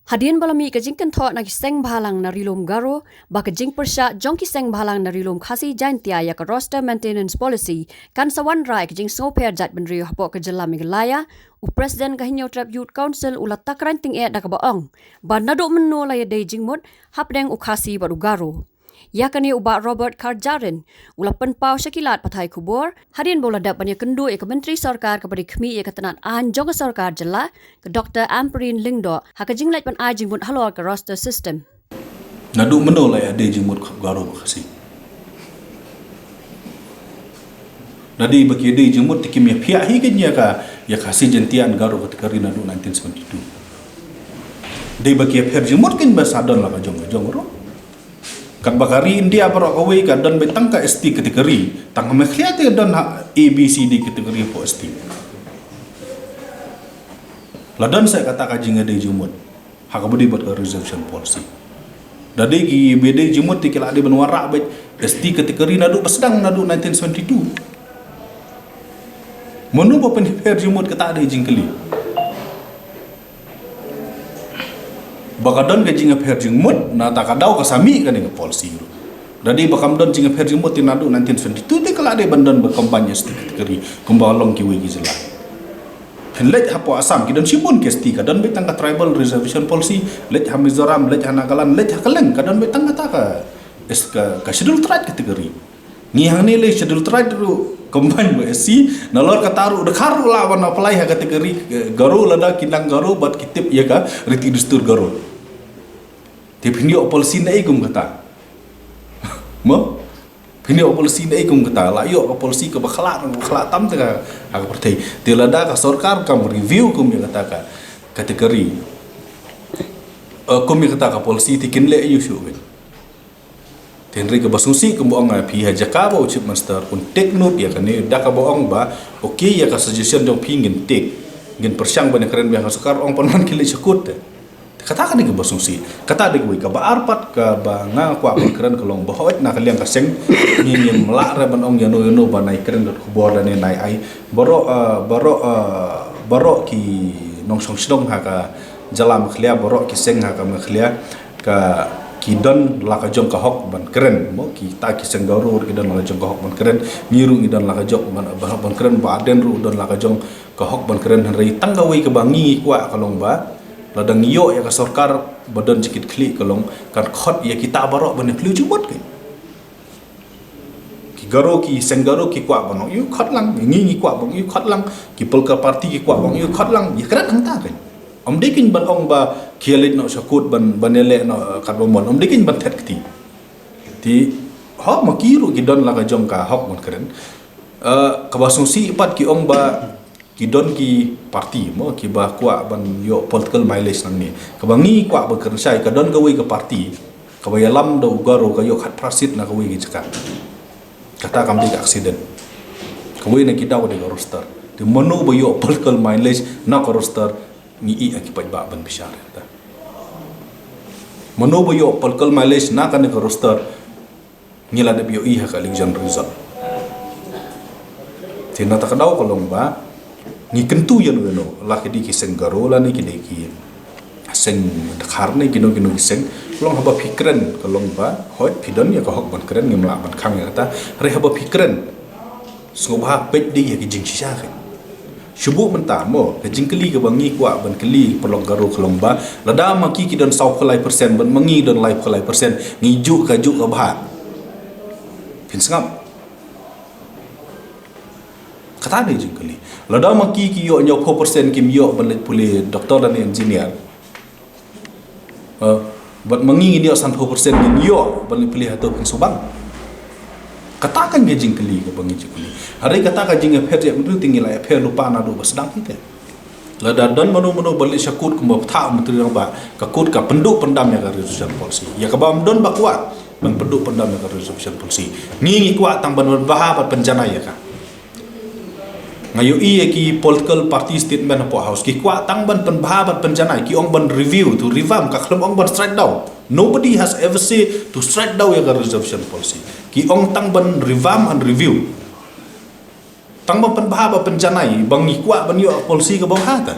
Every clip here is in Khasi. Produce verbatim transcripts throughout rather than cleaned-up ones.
Hadien ba la mih ka jingkynthoh na ki seng bhalang na Ri-lum Garo ba ka jingpyrshah jong ki seng bhalang na Ri-lum Khasi Jaintia ïa ka Roster Maintenance Policy kan sa wanrah ïa ka jingsngewpher jaitbynriew hapoh ka jylla Meghalaya, u President ka Hynñiewtrep Youth Council u la tak rangting eh da kaba ong ba naduh mynno la ïadei jingmut hapdeng u Khasi bad u Garo. Ïa kane u Bah Robert Kharjahrin u la pynpaw sha ki lad pathai khubor hadien ba u la dep ban ïakynduh ïa ka Myntri Sorkar kaba ri khmih ïa ka tnat aiñ jong ka sorkar jylla, ka Doctor Ampareen Lyngdoh, ha ka jingleit ban ai jingmut halor ka roster system. Naduh mynno la ïadei jingmut Garo bad Khasi? Naduh ba ki ïadei jingmut te kim ïaphiah hi kein ïa ka, ïa ka Khasi Jaintia and Garo category naduh nineteen seventy-two. Dei ba ki ïapher jingmut kein ba sa don la ka jong ka jong ruh. Katba ka ri India baroh kawei ka don beit tang ka S T category, tang ha Meghalaya te don ha A B C D category hapoh S T. La don sa kata ka jingïadei jingmut ha kaba ïadei bad ka reservation policy. Da dei ki ba ïadei jingmut te ki la dei ban wanrah beit S T category naduh ba sdang naduh nineteen seventy-two. Mano ba pynïapher jingmut, kata dei jingkylli. Ba ka don ka jingïapher jingmut, na kata ka daw ka sa mih kane ka policy ruh. Da dei ba kam don jingïapher jingmut te naduh nineteen seventy-two te ka la dei ban don ba combined S T category kumba long kiwei ki jylla. Phin leit hapoh Assam ki don shibun ki S T, ka don beit tang ka tribal reservation policy, leit ha Mizoram, leit ha Nagaland, leit ha kylleng ka don beit tang kata ka, is ka, ka schedule tribe category. Ngi hangne lei schedule tribe ruh combine bad S C, nalor kata ruh da ka ruh lah ban apply ha category, eh, Garo lada ki nang Garo bad ki tip ïa ka riti dustur Garo. Te phin ïoh policy naei kum kata? Mo? Phin ïoh policy naei kum kata? La ïoh ka policy kaba khlad, khlad tam te ka, ha ka pyrthei. Te lada ka sorkar kam review kum ïa kata ka category, eh, kum ïa kata ka policy te kin leh ïa u shuh kein. Te hynrei kaba sngewsih kumba ong, eh, phi ha jaka ba u Chief Minister un take note ïa kane da kaba ong ba, okay, ïa ka suggestion jong phi ngin take, ngin pyrshang ban ïakren biang ha sorkar, ong pynban ki leit sha kut te. Te kata ka dei kaba sngewsih. Kata dei kawei, kaba ar pat kaba nga kwah ban kren ka long ba hooid na ka liang ka seng ngi ngim lah re ban ong ïano ïano ba nai kren ka khubor lane nai ai. Baroh, eh, baroh, eh, baroh ki nongshong shnong ha ka jylla Meghalaya, baroh ki seng ha ka Meghalaya, ka, ki don la ka jong ka hok ban kren, mo, kita ki seng Garo ki don la ka jong ka hok ban kren, ngi ruh ngi don la ka jong ban, ban hok ban kren, Bah Ardent ruh don la ka jong ka hok ban kren, hynrei tang kawei kaba ngi ngi kwah ka long ba lada ngi ïoh ïa ka sorkar ba don jingkitkhlieh ka long kan khot ïa kita baroh ban ïakhlad jingmut kein. Ki Garo, ki seng Garo ki kwah ban ong ïa u khot lang, ngi ngi kwah ban ong ïa u khot lang, ki political party ki kwah ban ong ïa u khot lang, ïakren hangta kein. Ym dei kein ban ong ba ki ïaleit noh sha kut ban, ban ïaleh noh, eh, katba mon. Ym dei kein ban thet kti. Te, ho, ma ki ruh ki don la ka jong ka hok ban kren. Eh, kaba sngewsih pat ki ong ba ki don ki party, mo, kiba kwah ban ïoh political mileage nangne. Kaba ngi kwah ban kren shai, ka don kawei ka party kaba ïalam da u Garo ka ïoh khatphra seat na kawei ka jaka. Kata kam dei ka accident. Kawei na ki daw dei ka roster. Te mano ba ïoh political mileage na ka roster, ngi ïa ki paidbah ban bishar ïa kata. Mano ba ïoh political mileage na kane ka roster, ngi la dep ïohi ha ka election result. Te na kata ka daw ka long ba ngi kyntu ïano ïano, la ki dei ki seng Garo lane ki dei ki seng Dkhar ne kino kino ki seng, long haba phi kren ka long ba hooid phi don ïa ka hok ban kren, ngim lah ban khang ïa kata. Hynrei haba phi kren, sngewbha peit dei ïa ki jingshisha kein. Shu buh mynta, mo, ka jingkylli kaba ngi kwah ban kylli paralok Garo ka long ba, lada ma ki ki don sawphew lai percent bad ma ngi don laiphew lai percent, ngi juh ka juh ka bha? Phin sngap? Kata dei jingkylli. Lada ma ki ki ïoh hynñiewphew percent kim ïoh ban leit pule doctor lane engineer, eh, bad ma ngi ngin ïoh sanphew percent ngin ïoh ban leit pule hato, phin sngewbang? Kata kan ka jingkylli kaba ngi jingkylli. Hynrei kata ka jingïapher ïa u Myntri te ngi la ïapher lypa naduh ba sdang hi te. Lada don mano mano ba leit sha kut kumba pynthah u Myntri Rangbah, ka kut ka pynduh pyndam ïa ka reservation policy. Ïa kaba ym don ba kwah ban pynduh pyndam ïa ka reservation policy. Ngi ngi kwah tang ban pynbha bad pynjanai ïa ka. Nga ïohi ïa ki political party statement hapoh House, ki kwah tang ban pynbha bad pynjanai, ki ong ban review, to revamp, ka khlem ong ban strike down. Nobody has ever said to strike down ïa ka reservation policy. Ki ong tang ban revamp and review. Tang ban pynbha bad pynjanai, ba ngi kwah ban ïoh policy kaba bha te.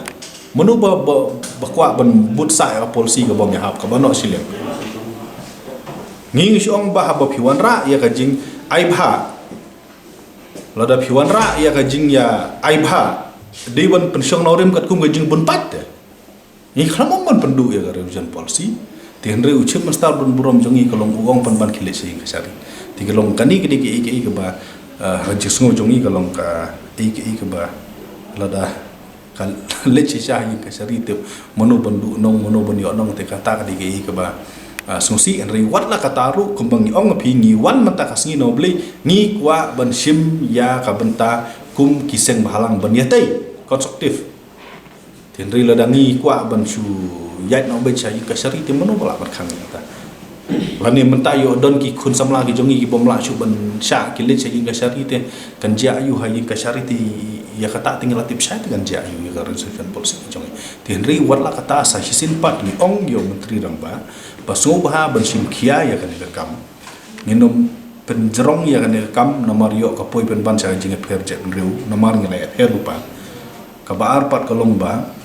Mano ba, ba, ba kwah ban bud sah ïa ka policy kaba ym ïahap, kaba noh shiliang. Ngi ngi shu ong ba haba phi wanrah ïa ka jingai bhah, lada phi wanrah ïa ka jingïaibhah, dei ban pynshong nongrim katkum ka jingbun paid te. Ngi khlem ong ban pynduh ïa ka reservation policy. Te hynrei u Chief Minister ba don burom jong ngi ka long u ong pynban khie leit sha ïing kashari. Te ka long kane ka dei kaei kaei kaba, ah, ha ka jingsngew jong ngi ka long kaei kaei kaba lada ka leit shisha ha ïing kashari te mano ban duh nong, mano ban ïoh nong, te kata ka dei kaei kaba, ah, sngewsih. Hynrei wat la kata ruh, kumba ngi ong ha phi, ngi wan mynta ka sngi na U Blei, ngi kwah ban shim ïa ka bynta kum ki seng bhalang ban ïatei, constructive. Te hynrei lada ngi kwah ban shu ïaid noh beit sha ïing kashari te mano ba lah ban khang ïa kata. Lane mynta ïoh don ki khun samla ki jong ngi ki bym lah shuh ban shah, ki leit sha ïing kashari te kan jia aiu ha ïing kashari te, ïa kata te ngi la tip shai te kan jia aiu ïa ka reservation policy ki jong ngi. Te hynrei wat la kata sa shisien pat ngi ong ïa u Myntri Rangbah ba sngewbha ban shim khia ïa kane ka kam. Ngin ym pynjrong ïa kane ka kam namar ïoh ka poi pynban sha ka jingïapher jaitbynriew namar ngi la ïapher lypa. Kaba ar pat ka long ba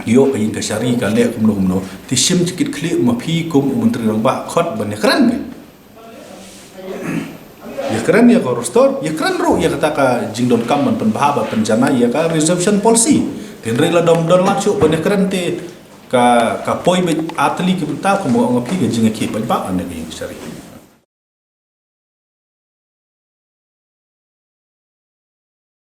ïoh ka ïing kashari ka leh kumno kumno. Te shim jingkitkhlieh ma phi kum u Myntri Rangbah khot ban ïakren. Ïakren ïa ka roster, ïakren ruh ïa kata ka jingdonkam ban pynbha ba pynjanai ïa ka reservation policy. Te hynrei lada ym don lad shuh ban ïakren te ka, ka poi beit ar tylli ki bynta kumba ong ha phi, ka jingïakhih paidbah ne ka ïing kashari.